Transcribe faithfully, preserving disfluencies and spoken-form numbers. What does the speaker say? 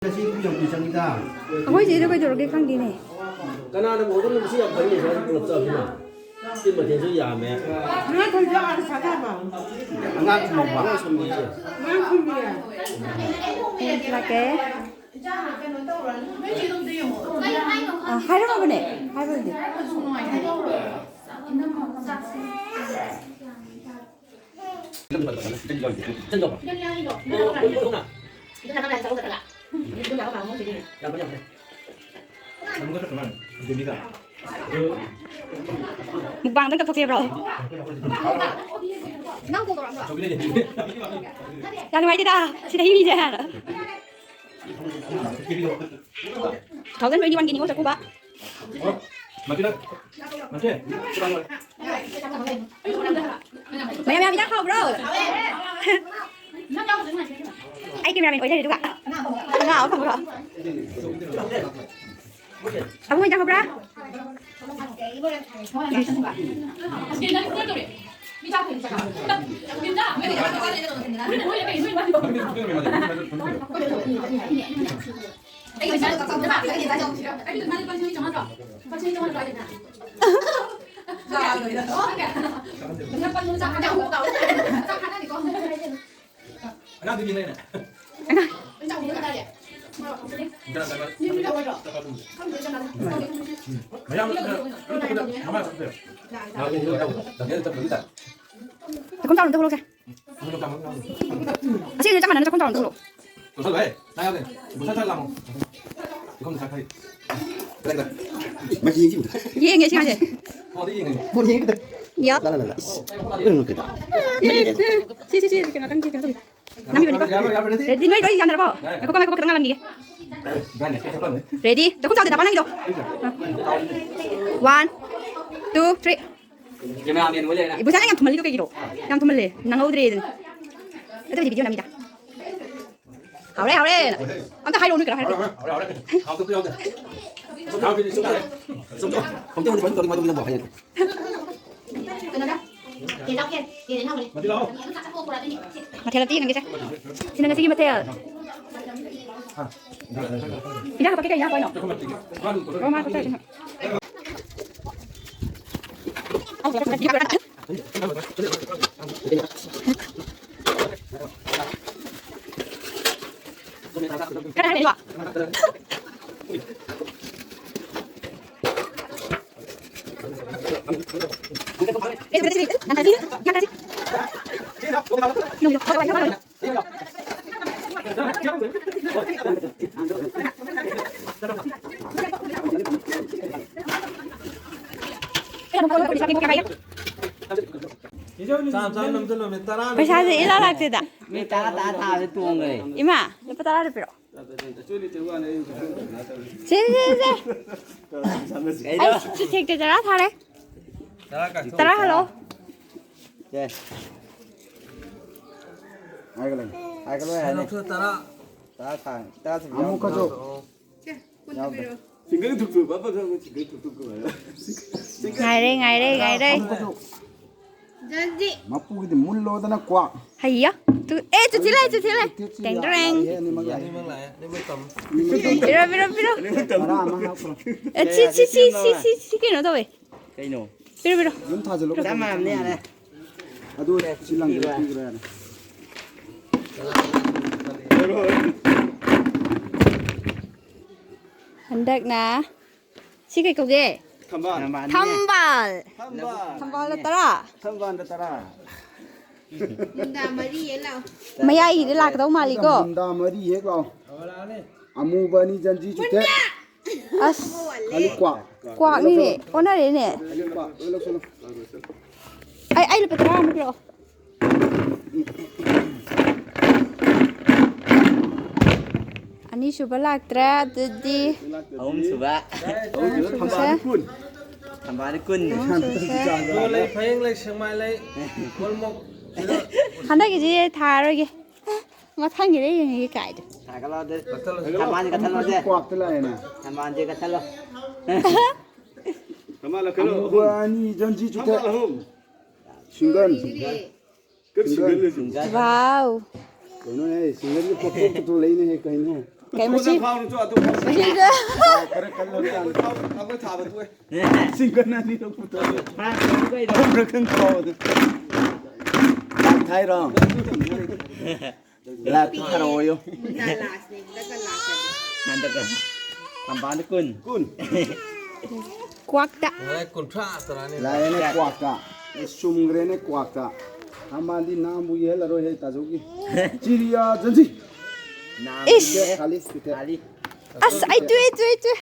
ꯉꯁꯤ ꯄꯨꯡ ꯌꯥꯝ ꯀꯨꯏ ꯆꯪꯉꯤꯗ꯫ ꯑꯩꯈꯣꯏ ꯆꯦꯗꯣ ꯀꯩꯗꯧꯔꯒꯦ ꯈꯪꯗꯦꯅꯦ꯫ ꯀꯅꯥꯅꯕꯨ ꯍꯧꯒꯠꯂꯝꯕꯁꯤ ꯌꯥꯝ ꯐꯩꯅꯦ, ꯁꯨꯃꯥꯏꯅ ꯄꯨꯂꯞ ꯆꯥꯕꯁꯤꯅ꯫ ꯁꯤ ꯃꯊꯦꯜꯁꯨ ꯌꯥꯝꯃꯦ꯫ ꯉꯥ ꯊꯣꯡꯕ ꯑꯥꯗ ꯆꯥꯊꯕ꯫ ꯑꯉꯥꯡ ꯊꯣꯡꯕ꯫ ꯑꯉꯥꯡ ꯊꯣꯡꯕꯤꯁꯦ꯫ ꯉꯥ ꯊꯣꯡꯕꯤꯌꯦ꯫ ꯂꯥꯛꯀꯦ꯫ ꯑ, ꯍꯥꯏꯔꯝꯃꯕꯅꯦ꯫ ꯍꯥꯏꯕꯕꯨꯗꯤ꯫ ꯃꯨꯛꯕꯥꯡꯗꯪ ꯇꯧꯊꯣꯛꯁꯦ, bro꯫ ꯌꯥꯝ ꯅꯨꯡꯉꯥꯏꯇꯦꯗ, ꯁꯤꯗ ꯍꯤꯡꯉꯤꯁꯦ꯫ Two thousand twenty-one ꯒꯤ ꯅꯤꯉꯣꯜ ꯆꯥꯛꯀꯧꯕ꯫ ꯃꯌꯥꯝ, ꯃꯌꯥꯝ, ꯏꯟꯖꯥꯡ ꯍꯥꯎꯕ꯭ꯔꯣ? ꯑꯩ cameraman ꯑꯣꯏ ꯂꯩꯔꯦ, ꯑꯗꯨꯒ ꯉꯥ ꯑꯃ ꯐꯪꯕ꯭ꯔꯣ? ꯑꯕꯨꯡ, ꯏꯟꯖꯥꯡ ꯍꯥꯎꯕ꯭ꯔꯥ? ꯑꯉꯥꯡꯗꯤ ꯃꯤ ꯂꯩꯅꯦ꯫ ꯃꯌꯥꯝ ꯆꯥꯛꯈꯨꯝ ꯆꯥꯎꯅ ꯑꯝꯇ ꯊꯣꯛꯂꯛꯁꯦ꯫ ꯑꯁꯤꯁꯨ ꯆꯞ ꯃꯥꯟꯅꯅ ꯆꯥꯛꯈꯨꯝ ꯆꯥꯎꯅ ꯑꯝꯇ ꯊꯣꯛꯂꯛꯑꯣ꯫ ꯄꯨꯊꯣꯛꯂꯣꯍꯦ, ꯅꯪ ꯌꯥꯎꯗꯦ꯫ ꯄꯨꯊꯣꯛꯂꯣ ꯂꯥꯛꯑꯣ꯫ ꯄꯨꯈꯝ ꯆꯥꯛꯈꯥꯏ꯫ ꯃꯁꯤ ꯌꯦꯡꯁꯤ꯫ ꯌꯦꯡꯉꯦ ꯁꯤ ꯉꯥꯁꯦ꯫ ꯐꯣꯟꯗ ꯌꯦꯡꯉꯦ꯫ ꯐꯣꯟ ꯌꯦꯡꯉꯦ꯫ ꯌꯥ꯫ ꯂꯥ, ꯂꯥ, ꯂꯥ, ꯂꯥ꯫ ꯏꯁ꯫ ꯀꯩꯅꯣ ꯀꯩꯅꯣ? ꯁꯤ, ꯁꯤ, ꯁꯤ, ꯀꯩꯅꯣ, ꯀꯩꯅꯣ, ꯀꯩꯅꯣ ꯇꯧꯕꯤ꯫ ꯅꯝꯕꯤꯕꯅꯤꯀꯣ꯫ ꯌꯥꯔꯣꯏ, ꯌꯥꯔꯣꯏ, ready? Ready? ꯅꯣꯏ ꯂꯣꯏ ꯌꯥꯅꯔꯕꯣ? ꯌꯥꯔꯦ꯫ ꯉꯥꯏꯈꯣ, ꯉꯥꯏꯈꯣ, ꯈꯤꯇꯪ ꯉꯥꯡꯉꯝꯈꯤꯒꯦ꯫ ꯏꯕꯥꯅꯤ ꯆꯠꯄ ꯂꯣꯏ꯫ Ready? ꯆꯥꯛꯈꯨꯝ ꯆꯥꯎꯗꯦ, ꯗꯥ ꯄꯥ ꯅꯪꯒꯤꯗꯣ꯫ One, two, three. Cameraman ꯑꯣꯏ ꯂꯩꯔꯦ꯫ ꯏꯕꯨꯆꯥ, ꯅꯪ ꯌꯥꯝ ꯊꯨꯝꯍꯜꯂꯤꯗꯣ ꯀꯩꯒꯤꯅꯣ? ꯌꯥꯝ ꯊꯨꯝꯍꯜꯂꯦ꯫ ꯅꯪꯍꯧꯗ꯭ꯔꯦ ꯑꯗꯨꯅ꯫ ꯑꯗꯨꯕꯨꯗꯤ video ꯅꯝꯃꯤꯗ꯫ ꯍꯥꯎꯔꯦ, ꯍꯥꯎꯔꯦ꯫ ꯑꯝꯇ ꯍꯥꯏꯔꯛꯑꯣ, ꯅꯣꯏ ꯀꯩꯅꯣ ꯍꯥꯏꯔꯛꯑꯣ꯫ ꯍꯥꯎꯔꯦ, ꯍꯥꯎꯔꯦ, ꯍꯥꯎꯔꯦ꯫ ꯍꯥꯎꯇꯕꯁꯨ ꯌꯥꯎꯗꯦ꯫ ꯍꯥꯎꯇꯦ, ꯁꯨꯝ ꯇꯥꯔꯦ꯫ ꯁꯨꯝ ꯇꯥꯔꯦ꯫ ꯍꯥꯎꯇꯦ, ꯍꯥꯎꯇꯦ, ꯍꯥꯎꯇꯦ, ꯍꯥꯎꯇꯦ, ꯍꯥꯎꯇꯦ꯫ ꯃꯊꯦꯜ ꯑꯝꯇ ꯌꯦꯡꯍꯟꯒꯦꯁꯦ꯫ ꯁꯤꯅ ꯉꯁꯤꯒꯤ ꯃꯊꯦꯜ꯫ ꯏꯟꯖꯥꯡ ꯍꯥꯞꯄꯛꯀꯦ, ꯀꯩ ꯏꯟꯖꯥꯡ ꯍꯥꯞꯄꯛꯏꯅꯣ? ꯔꯣꯃꯥ ꯆꯥꯛ ꯆꯥꯔꯁꯤ꯫ ꯀꯅꯥ ꯍꯥꯏꯔꯛꯏꯅꯣ? ꯄꯩꯁꯥꯁꯦ ꯏꯂꯥꯛ ꯂꯥꯛꯇꯦꯗ꯫ ꯃꯤ ꯇꯔꯥ ꯇꯔꯥ ꯊꯥꯕꯁꯦ ꯇꯣꯡꯈ꯭ꯔꯦ꯫ ꯏꯃꯥ, ꯂꯨꯄꯥ ꯇꯔꯥꯗ ꯄꯤꯔꯛꯑꯣ꯫ ꯁꯦ, ꯁꯦ, ꯁꯦ꯫ ꯑꯩ ꯆꯤꯊꯦꯛꯇ ꯇꯔꯥ ꯊꯥꯔꯦ꯫ ꯇꯔꯥ ꯍꯜꯂꯣ꯫ ꯁꯦ꯫ ꯍꯥꯏꯒꯠꯂꯣ꯫ ꯍꯥꯏꯒꯠꯂꯣ ꯌꯥꯔꯦ꯫ ꯇꯔꯥ꯫ ꯇꯔꯥ ꯊꯥ-, ꯇꯔꯥ ꯊꯥ-, ꯑꯃꯨꯛꯀꯁꯨ꯫ ꯌꯥꯎꯗꯦ꯫ ꯁꯤꯡꯒꯜ ꯊꯨꯛ ꯊꯨꯛ, ꯄꯥꯄꯥ ꯈꯪꯕ ꯁꯤꯡꯒꯜ ꯊꯨꯛ ꯊꯨꯛ ꯀꯧꯋꯦ꯫ ꯉꯥꯏꯔꯦ, ꯉꯥꯏꯔꯦ, ꯉꯥꯏꯔꯦ꯫ ꯑꯃꯨꯛꯀꯁꯨ꯫ ꯖꯟꯖꯤ꯫ ꯃꯄꯨꯒꯤꯗꯤ ꯃꯨꯜꯂꯣꯗꯅ ꯀ꯭ꯋꯥꯛ꯫ ꯍꯩꯌꯥ꯫ ꯇꯨ-, ꯑꯦ, ꯆꯨꯊꯤ ꯂꯥꯛꯑꯦ, ꯆꯨꯊꯤ ꯂꯥꯛꯑꯦ꯫ ꯇꯦꯡ ꯇꯔꯦꯡ꯫ ꯑꯅꯤꯃꯛ ꯂꯥꯛꯑꯦ꯫ ꯄꯤꯔꯣ, ꯄꯤꯔꯣ, ꯄꯤꯔꯣ꯫ ꯇꯔꯥ ꯑꯃ ꯍꯥꯞꯈ꯭ꯔꯣ꯫ ꯑꯦ, ꯁꯤ, ꯁꯤ, ꯁꯤ, ꯁꯤ, ꯁꯤ, ꯁꯤ ꯀꯩꯅꯣ ꯇꯧꯋꯦ꯫ ꯀꯩꯅꯣ? ꯄꯤꯔꯣ, ꯄꯤꯔꯣ꯫ ꯑꯗꯨꯝ ꯊꯥꯖꯤꯜꯂꯣ꯫ ꯆꯞ ꯃꯥꯟꯅꯕꯅꯦ, ꯌꯥꯔꯦ꯫ ꯑꯗꯨ ꯁꯤ ꯂꯪꯗꯨꯗ ꯄꯤꯈ꯭ꯔꯣ, ꯌꯥꯔꯦ꯫ ꯍꯟꯗꯛꯅ ꯁꯤ ꯀꯩ ꯀꯧꯒꯦ? ꯊꯝꯕꯥꯜ꯫ ꯊꯝꯕꯥꯜꯅꯤꯅꯦ꯫ ꯊꯝꯕꯥꯜ꯫ ꯊꯝꯕꯥꯜ꯫ ꯊꯝꯕꯥꯜꯗ ꯇꯔꯥ꯫ ꯊꯝꯕꯥꯜꯗ ꯇꯔꯥ꯫ ꯃꯨꯟꯗꯥ ꯃꯔꯤ ꯍꯦꯛ ꯂꯥꯎ꯫ ꯃꯌꯥꯏꯒꯤꯗ ꯂꯥꯛꯀꯗꯧ ꯃꯥꯜꯂꯤꯀꯣ? ꯃꯨꯟꯗꯥ ꯃꯔꯤ ꯍꯦꯛ ꯂꯥꯎ꯫ ꯑꯃꯨꯕ ꯑꯅꯤ ꯖꯟꯖꯤ ꯆꯨꯊꯦꯛ꯫ ꯑꯁ꯫ ꯈꯥꯂꯤ ꯀ꯭ꯋꯥꯛ꯫ ꯀ꯭ꯋꯥꯛꯅꯤꯅꯦ꯫ ꯑꯣꯟꯅꯔꯦꯅꯦ꯫ ꯈꯥꯂꯤ ꯀ꯭ꯋꯥꯛ꯫ ꯂꯣꯏ ꯂꯧꯁꯜꯂꯣ꯫ ꯑꯩ, ꯑꯩ ꯂꯨꯄꯥ ꯇꯔꯥ ꯑꯃ ꯄꯤꯔꯛꯑꯣ꯫ ꯑꯅꯤꯁꯨꯕ ꯂꯥꯛꯇ꯭ꯔꯦ, ꯑꯗꯨꯗꯤ ꯑꯍꯨꯝꯁꯨꯕ꯫ ꯑꯍꯨꯝꯁꯨꯕꯁꯦ꯫ ꯊꯝꯕꯥꯜ ꯀꯨꯟ꯫ ꯊꯝꯕꯥꯜ ꯀꯨꯟ꯫ ꯑꯍꯨꯝꯁꯨꯕꯁꯦ꯫ ꯌꯣ ꯂꯩ, ꯐꯌꯦꯡ ꯂꯩ, ꯁꯦꯛꯃꯥꯏ ꯂꯩ, ꯀꯣꯜꯃꯣꯛ꯫ ꯍꯟꯗꯛꯀꯤꯁꯤ ꯊꯥꯔꯔꯣꯏꯒꯦ꯫ ꯃꯊꯪꯒꯤꯗ ꯌꯦꯡꯉꯒꯦ ꯀꯥꯏꯗꯣ꯫ ꯊꯥꯒꯠꯂꯛꯑꯣ ꯑꯗꯨ꯫ ꯀꯛꯊꯠꯂꯣ꯫ ꯊꯝꯕꯥꯜꯁꯦ ꯀꯛꯊꯠꯂꯣꯁꯦ꯫ ꯀ꯭ꯋꯥꯛꯇ ꯂꯥꯛꯑꯦꯅꯦ꯫ ꯊꯝꯕꯥꯜꯁꯦ ꯀꯛꯊꯠꯂꯣ꯫ ꯊꯝꯕꯥꯜ ꯀꯛꯊꯠꯂꯣ꯫ ꯑꯃꯨꯕ ꯑꯅꯤ, ꯖꯟꯖꯤ ꯆꯨꯊꯦꯛ꯫ ꯊꯝꯕꯥꯜ ꯑꯍꯨꯝ꯫ ꯁꯤꯡꯒꯜ꯫ ꯀꯔꯤ ꯁꯤꯡꯒꯜ ꯂꯩꯁꯤꯕꯣ? ꯋꯥꯎ꯫ ꯀꯩꯅꯣꯅꯦ, ꯁꯤꯡꯒꯜꯒꯤ ꯄꯣꯠꯊꯣꯛꯇ ꯊꯣꯛꯂꯛꯏꯅꯦꯍꯦ, ꯀꯩꯅꯣ? ꯀꯩ ꯃꯁꯤ? ꯈꯨꯠꯇꯨꯅ ꯐꯥꯎꯅ ꯆꯣ, ꯑꯗꯨ ꯐꯥꯎꯅ꯫ ꯃꯁꯤꯗ꯫ ꯈꯔ ꯀꯜꯂꯕ ꯖꯥꯠꯅꯤ꯫ ꯑꯩꯈꯣꯏ ꯊꯥꯕ ꯇꯣꯛꯑꯦ꯫ ꯁꯤꯡꯒꯟ ꯑꯅꯤꯔꯛ ꯄꯨꯊꯣꯛꯑꯦ꯫ ꯐꯥꯔꯛꯇ꯭ꯔꯗꯤ ꯀꯩꯅꯣ? ꯑꯃꯨꯛꯇꯪ ꯀꯥꯎꯕꯗ꯫ ꯊꯥꯏꯔꯣ? ꯂꯥꯏꯐꯇ ꯊꯥꯔꯛꯑꯣꯌꯣ꯫ ꯍꯟꯗꯛꯀ ꯊꯝꯕꯥꯜꯗ ꯀꯨꯟ꯫ ꯀꯨꯟ꯫ ꯀ꯭ꯋꯥꯛꯇ꯫ ꯉꯁꯥꯏ ꯀꯨꯟꯊ꯭ꯔꯥ ꯇꯔꯥꯅꯤ꯫ ꯂꯥꯛꯑꯦꯅꯦ ꯀ꯭ꯋꯥꯛꯇ꯫ ꯑꯦ, ꯆꯨꯝꯈ꯭ꯔꯦꯅꯦ ꯀ꯭ꯋꯥꯛꯇ꯫ ꯊꯝꯕꯥꯜꯗꯤ ꯅꯥꯝꯕꯨ ꯌꯦꯜꯂꯔꯣꯏꯍꯦ ꯇꯥꯖꯧꯒꯤ꯫ ꯆꯤꯔꯤꯌꯥ ꯖꯟꯖꯤ꯫ ꯏꯁ꯫ ꯄꯤꯇꯦ, ꯈꯥꯂꯤ, ꯄꯤꯇꯦ꯫ ꯑꯁ, ꯑꯩ ꯇꯨꯏ, ꯇꯨꯏ, ꯇꯨꯏ꯫